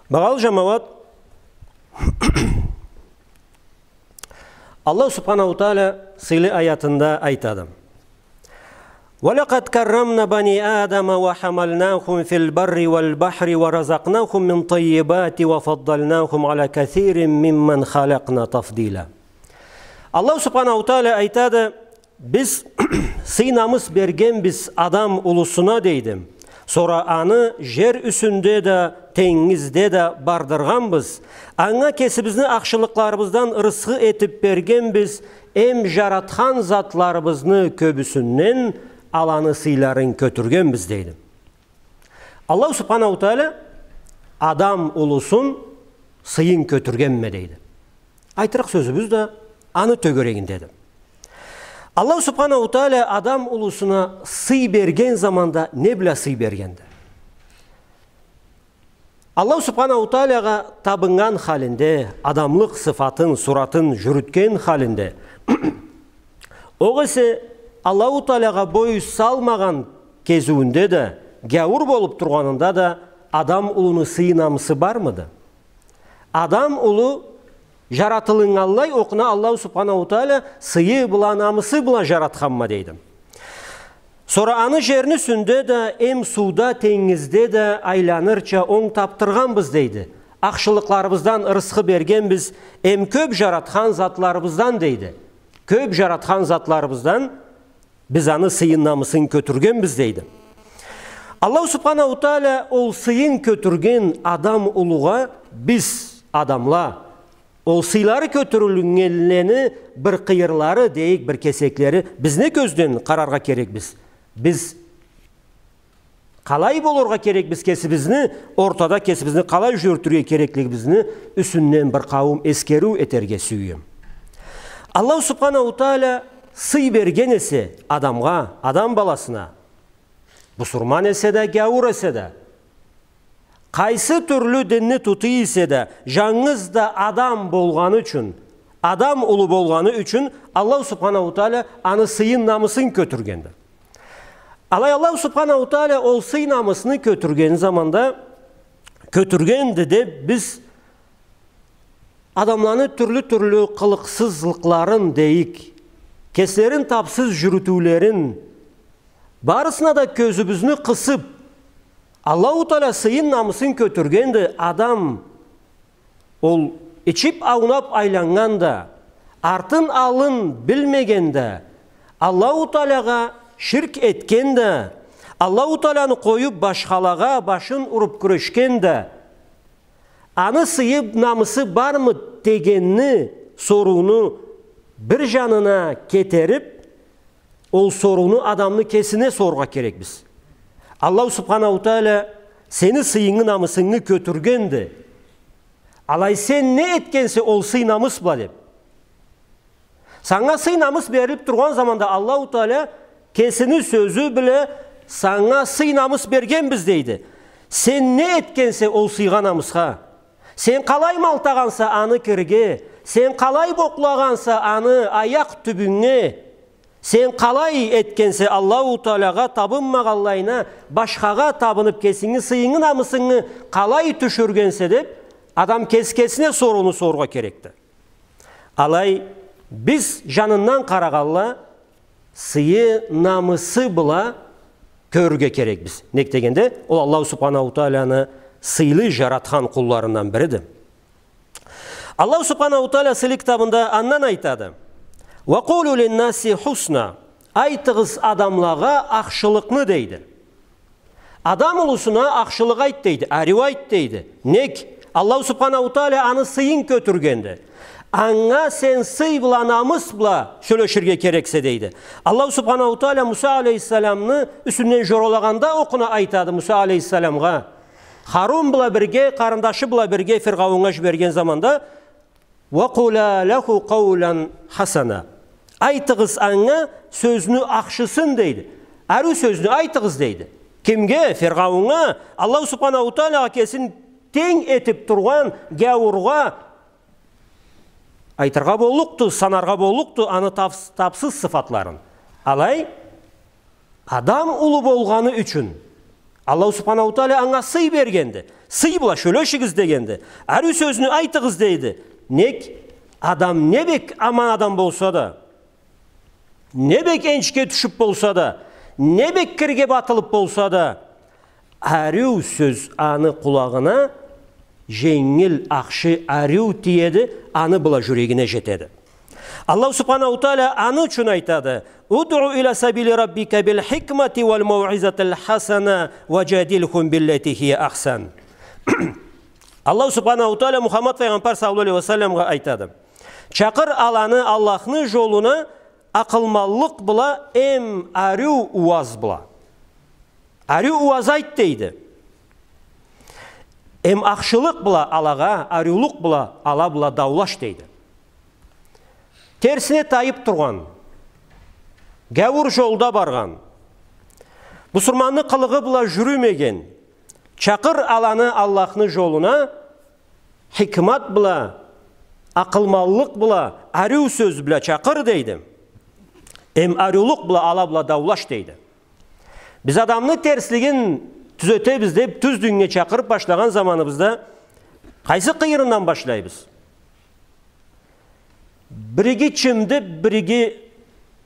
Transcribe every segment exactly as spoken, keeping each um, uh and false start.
Багъалы жамауат, Аллаху Субханаху Тааля сыйлы аятында айтады: «ولقد كرمنا بني آدم وحملناهم في البر والبحر ورزقناهم من الطيبات وفضلناهم على كثير ممن خلقنا تفضيلا». Аллаху Субханаху Тааля айтады: «Биз сый-намыс бергенбиз Адам улусуна, — дейди. — Сора аны жер юсюнде да, тенгизде да бардыргъанбыз. Анга кесибизни ахшылыкъларыбыздан рысхы этип бергенбиз, эм жаратхан затларыбызны кёбюсюнден аланы сыйларын кётюргенбиз», — дейди. Аллаху Субханаху Тааля Адам улусун сыйын кётюргенме дейди. Айтырыкъ сёзюбюз да аны тёгерегиндеди. Аллаху Субханаху Тааля Адам улусуна сый берген заманда не бла сый бергенди? Аллаху Субханаху Тааляга табыннган халинде, адамлыкъ сыфатын, суратын жюрютген халинде, огъесе Аллаху Тааляга бой салмагъан кезиуюнде да, гяуур болуп тургъанында да Адам улуну сыйы-намысы бармыды? Адам улу жаратылыннганлай окъуна Аллаху Субханаху Тааля сыйы бла, намысы бла жаратханма дейди. Сора аны жерни юсюнде да, эм сууда, тенгизде да айланырча онг тапдыргъанбыз дейди. Ахшылыкъларыбыздан рысхы бергенбиз, эм кёп жаратхан затларыбыздан дейди. Кёп жаратхан затларыбыздан биз аны сыйын-намысын кётюргенбиз дейди. Аллаху Субханаху Тааля ол сыйын кётюрген Адам улугъа биз, адамла, ол сыйлары кётюрюлгенлени бир къыйырлары, дейик, бир кесеклери, биз не кёзден къараргъа керекбиз? Биз къалай болургъа керекбиз кесибизни, ортада кесибизни къалай жюрютюрге кереклигибизни юсюнден бир къауум эсгериу этерге сюеме. Аллаху Субханаху Тааля сый берген эсе адамгъа, адам баласына, бусурман эсе да, гяуур эсе да, къайсы тюрлю динни тутуй эсе да, жангыз да адам болгъаны ючюн, адам улу болгъаны ючюн Аллаху Субханаху Тааля аны сыйын-намысын кётюргенди. Алай Аллаху Субханаху Тааля ол сый-намысны кётюрген заманда, кётюргенди деп биз адамланы тюрлю-тюрлю къылыкъсызлыкъларын дейик, кеслерин тапсыз жюрютюулерин, барысына да кёзюбюзню къысып, Аллаху Тааля сыйын-намысын кётюргенди. Адам ол ичип, аунап айланнган да, артын-аллын билмеген да, Аллаху Таалягъа ширк этген да, Аллаху Тааланы къоюп башхалагъа башын уруп кюрешген да, аны сыйы, намысы бармы дегенни, сорууну бир жанына кетерип, ол сорууну адамны кесине сорургъа керекбиз. Аллаху Субханаху Тааля сени сыйынгы, намысынгы кётюргенди. Алай сен не этгенсе ол сый-намыс бла деп. Санга сый-намыс берилип тургъан заманда Аллаху Тааля кесини сёзю бла санга сый-намыс бергенбиз дейди. Сен не этгенсе ол сыйгъа-намысха, сен къалай малтагъанса аны кирге, сен къалай бокълагъанса аны аякъ тюбюнге, сен къалай этгенсе Аллаху Таалягъа табынмагъанлайына, башхагъа табынып, кесинги сыйынгы, намысынгы къалай тюшюргенсе деп, адам кеси кесине сорууну сорургъа керекди. Алай биз жанындан къарагъанла сыйы, намысы бла кёрюрге керекбиз. Нек дегенде, ол Аллаху Субханаху Тааляны сыйлы жаратхан къулларындан бириди. Аллаху Субханаху Тааля сыйлы китабында андан айтады: «Ва къулу линнаси хусна». Айтыгъыз адамлагъа ахшылыкъны дейди. Адам улусуна ахшылыкъ айт дейди, ариу айт дейди. Нек? Аллаху Субханаху Тааля аны сыйын кётюргенди. Анга сен сый бла, намыс бла сёлеширге керексе дейди. Аллаху Субханаху Тааля Муса алейхиссаламны юсюнден жоралагъанда окъуна айтады Муса алейхиссаламгъа. Харун бла бирге, къарындашы бла бирге Фиргъаууннга жиберген заманда: «Ва къула лаху къаулан хасана». Айтыгъыз анга сёзню ахшысын дейди. Ариу сёзню айтыгъыз дейди. Кимге? Фиргъаууннга, Аллаху Субханаху Таалягъа кесин тенг этип тургъан гяуургъа айтыргъа боллукъду, санаргъа боллукъду аны тапс-, тапсыз сыфатларын. Алай, адам улу болгъаны ючюн, Аллаху Субханаху Тааля анга сый бергенди. Сый бла сёлешигиз дегенди. Ариу сёзню айтыгъыз дейди. Нек, адам не бек аман адам болса да, не бек энчикге тюшюп болса да, не бек кирге батылып болса да, ариу сёз аны къулагъына женгил, ахшы, ариу тиеди, аны бла жюрегине жетеди. Аллаху Субханаху Тааля аны ючюн айтады: «Удъу иля сабили раббика бил хикмати валь мауизатиль хасана ва жадилхум биллати хия ахсан». Аллаху Субханаху Тааля Мухаммад файгъамбар саллаллаху алейхи ва салламгъа айтады: «Чакъыр аланы Аллахны жолуна акъылманлыкъ бла эм ариу ууаз бла. Ариу ууаз айт», — дейди. «Эм ахшылыкъ бла алагъа, ариулукъ бла ала бла даулаш», — дейди. Терсине тайып тургъан, гяуур жолда баргъан, бусурманны къылыгъы бла жюрюмеген, чакъыр аланы Аллахны жолуна, хикмат бла, акъылманлыкъ бла, ариу сёз бла чакъыр, дейди. Эм ариулукъ бла ала бла даулаш, дейди. Биз адамны терслигин тюзетебиз деп, тюз динге чакъырып башлагъан заманыбызда, къайсы къыйырындан башлайбыз? Бириги чимдип, бириги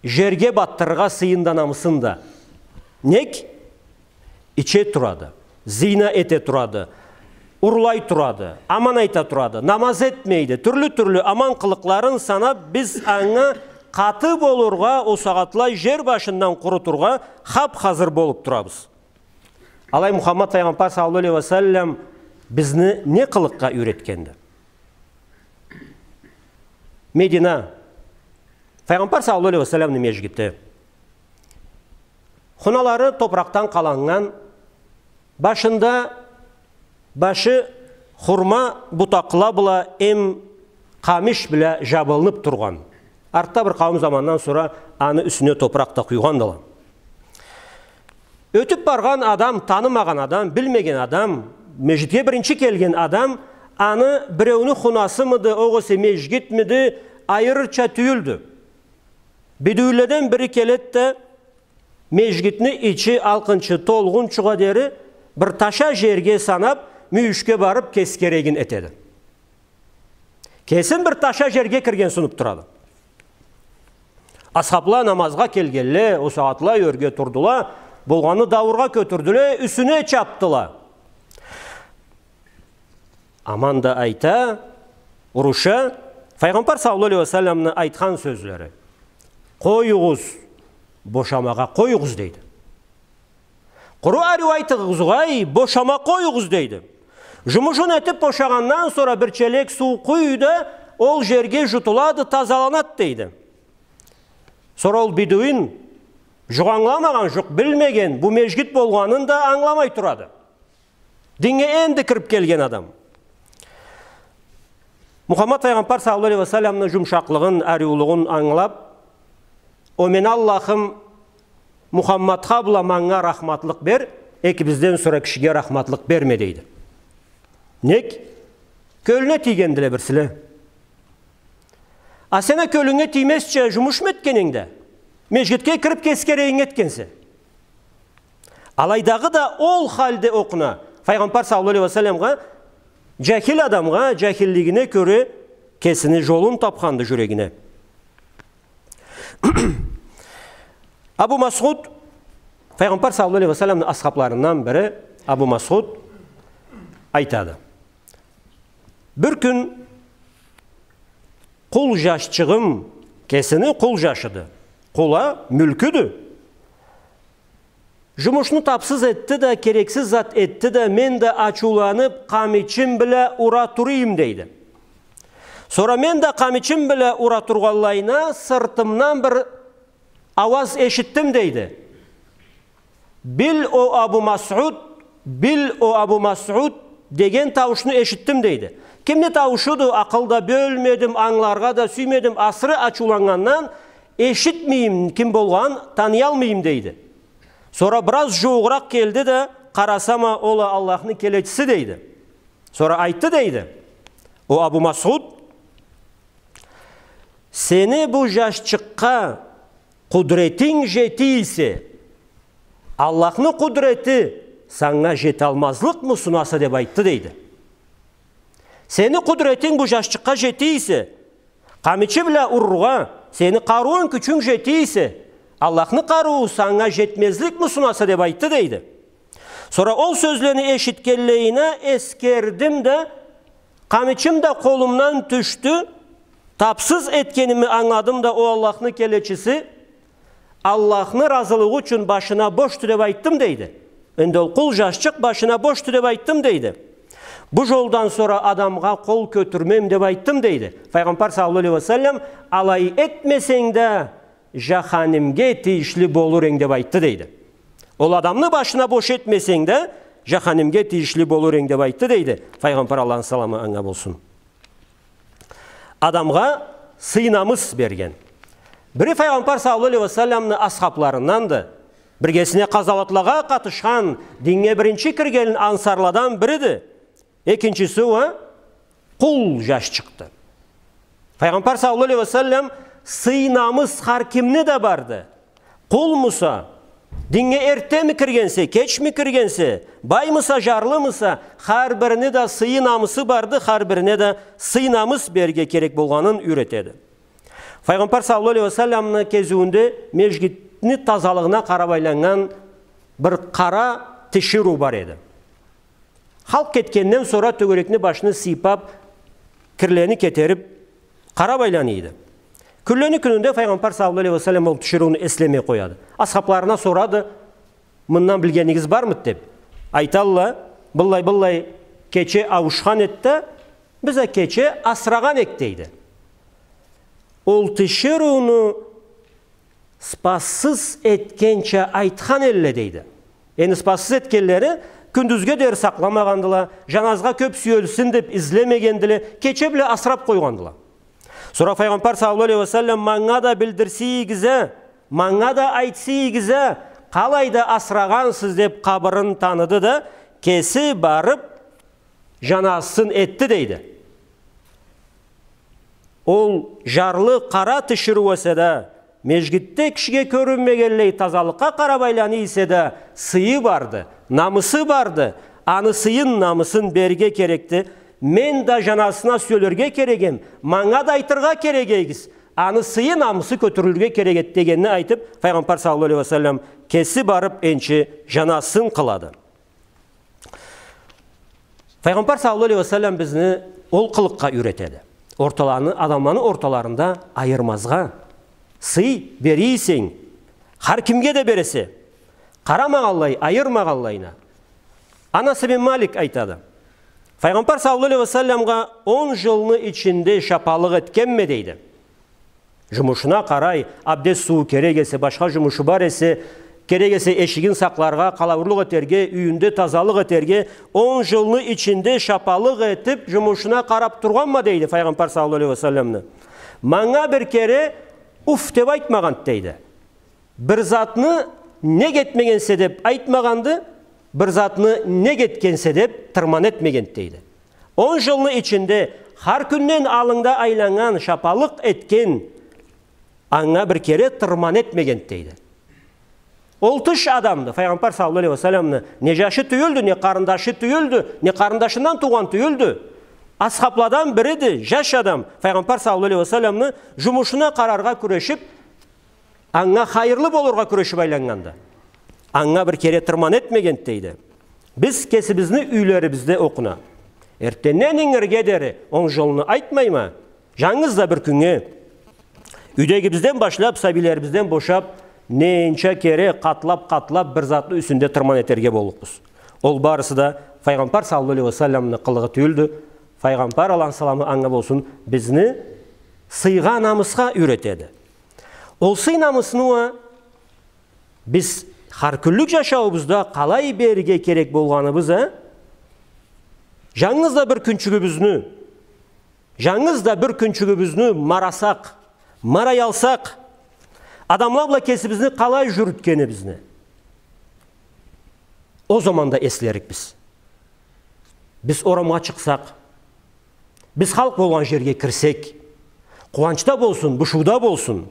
жерге батдырыргъа сыйын да, намысын да. Нек? Иче турады, зина эте турады, урлай турады, аман айта турады, намаз этмейди. Тюрлю-тюрлю аман къылыкъларын санап, биз анга къаты болургъа, ол сагъатлай жер башындан къурутургъа хап-хазыр болуп турабыз. Алай Мухаммад файгъамбар саллаллаху алейхи ва саллам бизни не къылыкъгъа юйретгенди? Медина, файгъамбар саллаллаху алейхи ва салламны межгити. Хуналары топуракъдан къаланнган, башында башы хурма бутакъла бла эм къамиш бла жабылынып тургъан. Артда бир къауум замандан сора аны юсюне топуракъ да къуйгъандыла. Ётюп баргъан адам, танымагъан адам, билмеген адам, межгитге биринчи келген адам аны биреуню хунасымыды, огъесе межгитмиди, айырырча тюйюлдю. Бедуинледен бири келеди да, межгитни ичи алкъынчы толгъунчугъа дери бир таша жерге санап, мюйюшге барып, кеси керегин этеди. Кесин бир таша жерге кирген сунуп турады. Асхабла намазгъа келгенле, ол сагъатла ёрге турдула, болгъанны дауургъа кётюрдюле, юсюне чапдыла. Аман да айта, уруша, файгъамбар саллаллаху алейхи ва салламны айтхан сёзлери: «Къоюгъуз, бошамагъа къоюгъуз», — дейди. «Къуру ариу айтыгъыз угъай, бошама къоюгъуз», — дейди. Жумушун этип бошагъандан сора бир челек суу къуй да, ол жерге жутулады, тазаланады, дейди. Сора ол бедуин, жукъ ангыламагъан, жукъ билмеген, бу межгит болгъанын да ангыламай турады. Динге энди кирип келген адам. Мухаммад файгъамбар саллаллаху алейхи ва салламны жумшакълыгъын, ариулугъун ангылап: «О мени Аллахым, Мухаммадха бла манга рахматлыкъ бер, экибизден сора кишиге рахматлыкъ берме», — дейди. Нек? Кёлюне тийгендиле бирсиле. А сен а кёлюнге тиймезча жумушму этген эдинг да? Межгитге кирип, кеси керегинги этгенсе. Алайдагъы да ол халде окъуна, файгъамбар саллаллаху алейхи ва салламгъа, жахил адамгъа, жахиллигине кёре, кесини жолун тапханды жюрегине. Абу Масъуд, файгъамбар саллаллаху алейхи ва салламны асхабларындан бири Абу Масъуд айтады: «Бир кюн къул жашчыгъым, кесини къул жашыды, къул а мюлкюдю, жумушну тапсыз этди да, керексиз зат этди да, мен да ачыуланып, къамичим бла ура турайым», — дейди. «Сора мен да къамичим бла ура тургъанлайына, сыртымдан бир ауаз эшитдим», — дейди. «Бил, о Абу Масъуд, бил, о Абу Масъуд», — деген тауушну эшитдим, дейди. Кимни тауушуду, акъыл да бёлмедим, ангыларгъа да сюймедим, асыры ачыуланнгандан эшитмейим, ким болгъанын таныялмайым, дейди. Сора бир аз жууугъуракъ келди да, къарасам а, ол а Аллахны келечиси, дейди. Сора айтды, дейди: «О Абу Масъуд, сени бу жашчыкъгъа къудретинг жете эсе, Аллахны къудрети санга жеталмазлыкъмы сунаса деп айтды, дейди. Сени къудретинг бу жашчыкъгъа жете эсе, къамичи бла урургъа сени къарыуунг, кючюнг жете эсе, Аллахны къарыуу санга жетмезликми сунаса деп айтды, дейди. Сора ол сёзлени эшитгенлейине эсгердим да, къамичим да къолумдан тюшдю, тапсыз этгеними ангыладым да, о Аллахны келечиси, Аллахны ыразылыгъы ючюн башына бошду деп айтдым, дейди. Энди ол къул жашчыкъ башына бошду деп айтдым, дейди. Бу жолдан сора адамгъа къол кётюрмейим деп айтдым, дейди. Файгъамбар саллаллаху алейхи ва саллам, алай этмесенг да, жаханимге тийишли болур эдинг деп айтды, дейди. Ол адамны башына бош этмесенг да, жаханимге тийишли болур эдинг деп айтды, дейди. Файгъамбар, Аллахны саламы анга болсун. Адамгъа сый-намыс берген. Бири Файгъамбар саллаллаху алейхи ва салламны асхабларынданды. Биргесине къазауатлагъа къатышхан, динге биринчи кирген ансарладан бириди. Экинчиси уа къул жашчыкъды. Файгъамбар саллаллаху алейхи ва саллам, сый-намыс хар кимни да барды. Къулмуса, динге эртдеми киргенсе, кечми киргенсе, баймыса, жарлымыса, хар бирини да сыйы-намысы барды, хар бирине да сый-намыс берге керек болгъанын юйретеди. Файгъамбар саллаллаху алейхи ва салламны кезиуюнде межгитни тазалыгъына къараб айланнган бир къара тиширыу бар эди. Халкъ кетгенден сора тёгерекни, башны сыйпаб, кирлени кетериб, къараб айлана эди. Кюнлени кюнюнде Файгъамбар саллаллаху алейхи ва саллам ол тиширыуну эслемей къояды. Асхабларына сорады: «Мындан билгенигиз бармыды?» — деб. Айталла: «Быллай-быллай кече ауушхан эди да, биз а кече асырагъан эдик», — дейди. Ол тиширыуну ыспассыз этгенча айтхан элле, дейди. Энди ыспассыз этгенлери, кюндюзге дери сакъламагъандыла, жаназыгъа кёб сюелсин деб излемегендиле, кече бла асыраб къойгъандыла. Сора Файгъамбар саллаллаху алейхи ва саллам: «Манга да билдирсе эдигиз а, манга да айтса эдигиз а, къалайда асырагъансыз», — деб, къабырын таныды да, кеси барыб, жаназысын этди, дейди. Ол жарлы къара тиширыу эсе да, межгитде кишиге кёрюнмегенлей тазалыкъгъа къараб айлана эсе да, сыйы барды, намысы барды, аны сыйын, намысын берирге керекди. Мен да жаназысына сюелирге керек эдим, манга да айтыргъа керек эдигиз, аны сыйы, намысы кётюрюлюрге керек эди, дегенни айтыб, Файгъамбар саллаллаху алейхи ва саллам кеси барыб, энчи жаназысын къылады. Файгъамбар саллаллаху алейхи ва саллам бизни ол къылыкъгъа юйретеди. Орталаны, адамланы орталарында айырмазгъа. Сый бере эсенг, хар кимге да бересе, къарамагъанлай, айырмагъанлайына. Анас ибн Малик айтады: Файгъамбар саллаллаху алейхи ва салламгъа он жылны ичинде шапалыкъ этгенме, дейди. Жумушуна къарай, абдест сууу керек эсе, башха жумушу бар эсе, керек эсе эшигин сакъларгъа, къалауурлукъ этерге, юйюнде тазалыкъ этерге, он жылны ичинде шапалыкъ этиб, жумушуна къараб тургъанма, дейди, Файгъамбар саллаллаху алейхи ва салламны. Манга бир кере уф деб айтмагъанды, дейди. Бир затны нек этмегенсе деб айтмагъанды, бир затны нек этгенсе деб тырман этмегенди, дейди. Он жылны ичинде хар кюнден аллында айланнган, шапалыкъ этген, анга бир кере тырман этмегенди, дейди. Ол тыш адамды, Файгъамбар саллаллаху алейхи ва салламны не жашы тюйюлдю, не къарындашы тюйюлдю, не къарындашындан туугъан тюйюлдю. Асхабладан бириди, жаш адам, Файгъамбар саллаллаху алейхи ва салламны жумушуна къараргъа кюрешиб, анга хайырлы болургъа кюрешиб айланнганды. Анга бир кере тырман этмегенди, дейди. Биз кесибизни юйлерибизде окъуна, эртденден ингирге дери, он жылны айтмайма, жангыз да бир кюннге, юйдегибизден башлаб, сабийлерибизден бошаб, ненча кере къатлаб-къатлаб бир затны юсюнде тырман этерге боллукъбуз. Ол барысы да Файгъамбар саллаллаху алейхи ва салламны къылыгъы тюйюлдю. Файгъамбар, Аллахны саламы анга болсун, бизни сыйгъа, намысха юйретеди. Ол сый-намысны уа биз хар кюнлюк жашауубузда къалай берирге керек болгъаныбыз а, жангыз да бир кюнчюгюбюзню, жангыз да бир кюнчюгюбюзню марасакъ, мараялсакъ, адамла бла кесибизни къалай жюрютгенибизни, ол заманда эслерикбиз. Биз орамгъа чыкъсакъ, биз халкъ болгъан жерге кирсек, къууанчда болсун, бушууда болсун,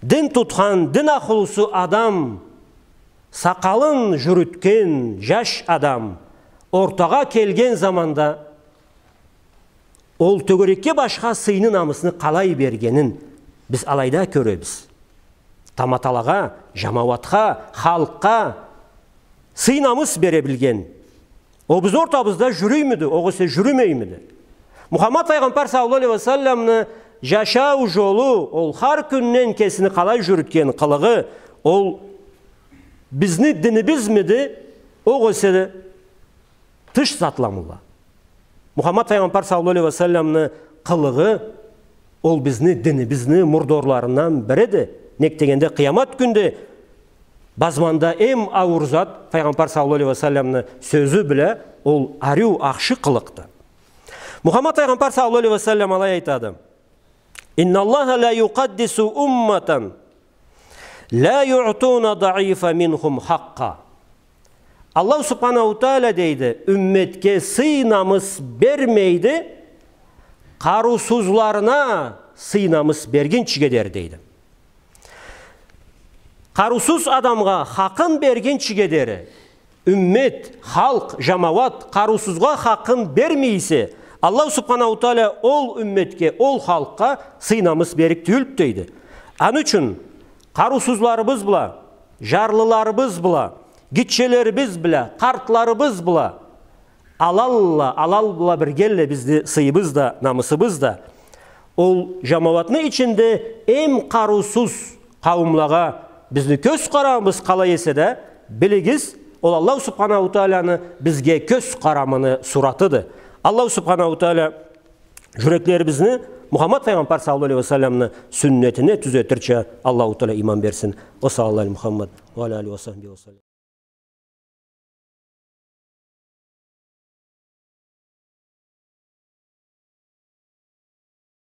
дин тутхан, дин ахлусу адам Сакъалын жюрютген жаш адам ортагъа келген заманда ол тёгерекге башха сыйны, намысны къалай бергенин биз алайда кёребиз. Таматалагъа, жамауатха, халкъгъа сый-намыс бере билген. Ол бизни ортабызда жюрюймюдю, огъесе жюрюмеймиди? Мухаммад файгъамбар саллаллаху алейхи ва салламны жашау жолу, ол хар кюнден кесини къалай жюрютген къылыгъы, ол бизни динибизмиди, огъесе тыш затламыла? Мухаммад файгъамбар саллаллаху алейхи ва салламны къылыгъы, ол бизни динибизни мурдорларындан бириди. Нек дегенде, къыямат кюнде базманда эм ауур зат, файгъамбар саллаллаху алейхи ва салламны сёзю бла, ол ариу, ахшы къылыкъды. Мухаммад файгъамбар саллаллаху алейхи ва саллам алай айтады: «Инналлаха ла юкъаддису умматан ла юътуна даифа минхум хакъкъа». Аллаху субханаху тааля, дейди, умметге сый-намыс бермейди, къарыусузларына сый-намыс бергинчиге дери, дейди. Къарыусуз адамгъа хакъын бергинчиге дери, уммет, халкъ, жамауат къарыусузгъа хакъын бермей эсе, Аллаху субханаху тааля ол умметге, ол халкъгъа сый-намыс берик тюйюлдю, дейди. Аны ючюн къарыусузларыбыз бла, жарлыларыбыз бла, гитчелерибиз бла, къартларыбыз бла, алалла, алал бла биргелле бизни сыйыбыз да, намысыбыз да. Ол жамауатны ичинде эм къарыусуз къауумлагъа бизни кёз къарамыбыз къалай эсе да, билигиз, ол Аллаху субханаху тааляны бизге кёз къарамыны суратыды. Аллаху субханаху тааля жюреклерибизни Мухаммад файгъамбар саллаллаху алейхи ва салламны сюннетине тюзетирча Аллаху тааля иман берсин. Ва саллаллаху аля Мухаммад ва аля алихи ва сахбихи ва саллам.